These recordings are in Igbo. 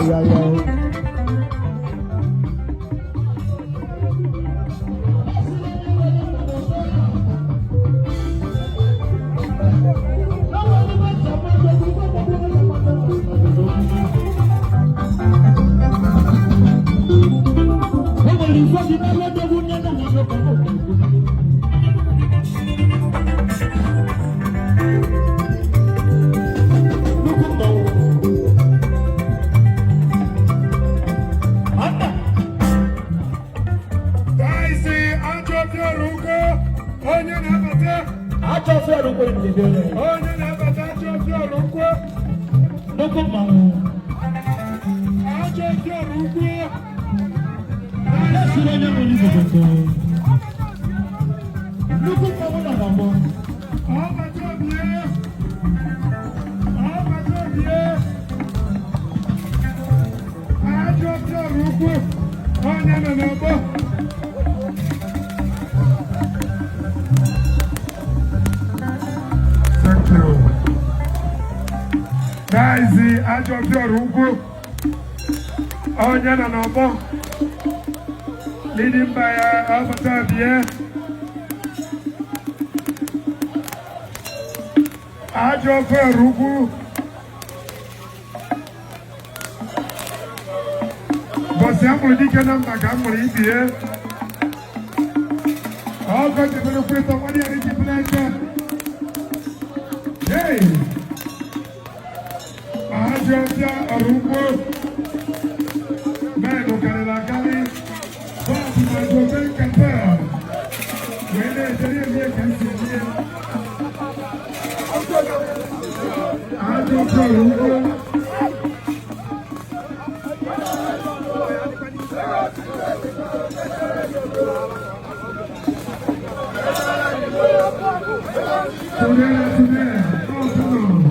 Ya o. Daịsị ajọ ọfịa ukwu, onye na-abata. Ajọ ọfịa ukwu ndebere. Onye na-abata, ajọ ọfịa ukwu. Nnukwu mmanwụ. Ajọ ọfịa ukwu. Esiri onye nwere iboboto. Nnukwu mmanwụ nọ na mbụ. Ọbata obie, ọbata obie, ajọ ọfịa ukwu, onye nọ n'ọgbọ. Thank you. Daịsị ajọ ọfịa ukwu, onye nọ n'ọgbọ. Leading by ọbata obie. Ajọ ọfịa ukwu. Bọ̀sì amụrụ dike na mba ka amụrụ ibie. Ọkọ jibere kwetọ nwanne ya jibere eke. Hey! Ajọ ọfịa ọrụ ugbo. Mẹ́rin karịrị akarị. Bọọsụ na gobe nkata. Wee na-ejere eme ka esi eme ya. Ajọ ọfịa ọrụ ugbo. Today, today, oh, come on.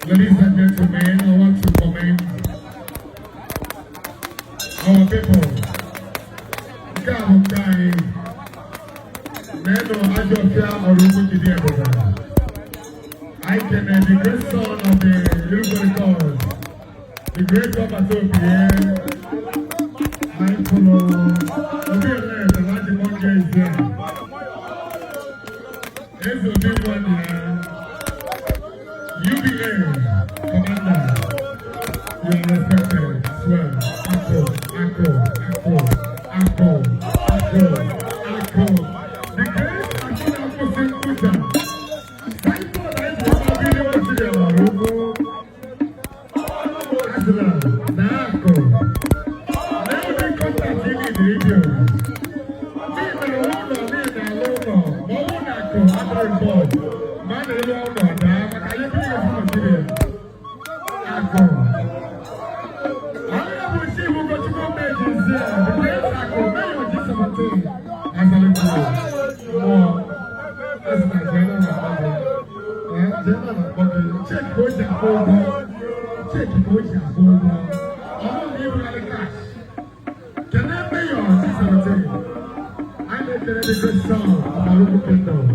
Ladies and gentlemen, I want to commend our people. Nke a bụ nke anyị. Nenu Ajọfịa Ọrụugwu Jide Ebube. I can the great son of the Irugori cause, the great Ọbata Obie. I follow Obi Eleze, Alhaji Monge is there. Eze Obi Nwanne ya. UBA Commander, you are respected as well. Akko, Akko, Akko, Akko, Akko, Akko. The great Onitsha. Signboard anyị ji ebe building material Oraukwu. Asịna na akụ. Na ebe contact ị niile ịdị. Ndị mere ụlọ niile ala ụlọ ma ọ bụrụ na akụ adịrị involved. Ma a na-ere ụlọ daa maka ihe building material. Akụ. Honorable Chief Ugochukwu Mejizie, the great Akụ, Mayor G17, Azalikwu, mmụọ, asị na Jena na-akpọ gị. Eh, Jena na-akpọ gị. Check ka o ji akwụ ụgwọ. Check ka o ji akwụ ụgwọ. Ọ bụrụ na ibugharị cash. Kedu Mayor G17? Anyị na-ekele the great son of Oraukwu Kingdom.